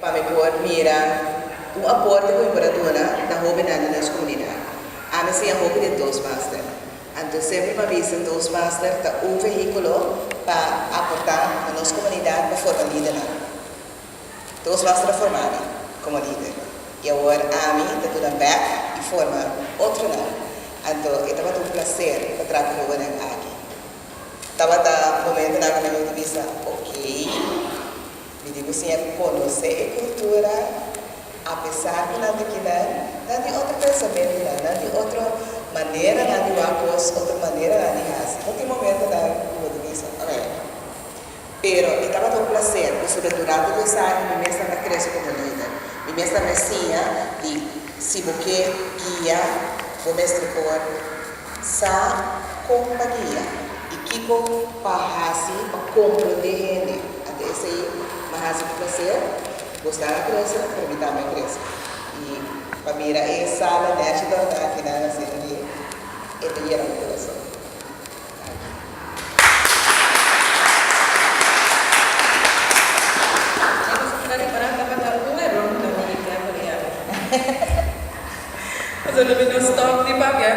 Pa mi por mira un aporte ku mi por a duna na hóbennan di nos komunidat. Ami a siña hopi den Toastmaster. Anto semper mi a bisa Toastmaster ta un vehíkulo pa aportá na nos komunidat pa forma lidernan. Toastmaster a forma mi komo lider i awor ami ta duna bèk i forma otronan. Anto e tabata un plaser pa traha ku hóbennan aki. Tabata momentonan ku mi a bisa, Okey. Mi di ku siña konosé e kultura apesar ku nan ta kinan, nan tin otro pensamentunan, nan tin otro maneranan di wak kos, otro maneranan di hasi. No tin momentonan ku bo ta bisa, oke. Pero e tabata un plaser pasobra durante di esaki mi mes tabata krese komo lider. Mi mes tambe siña di si bo ke guia bo mester por sa kon pa guia i kiko pa hasi pa komprondé hende. Anto esei mi a hasi ku plaser. Bosnan a krese, pero mi tambe a krese. I pa mira e sala nèchi dòrná akinan asina di e ta yena mi kurason. Danki. Ta ripará tabata un eror ku ta midi tempu di awe. Pasobra mi no stòp di papia.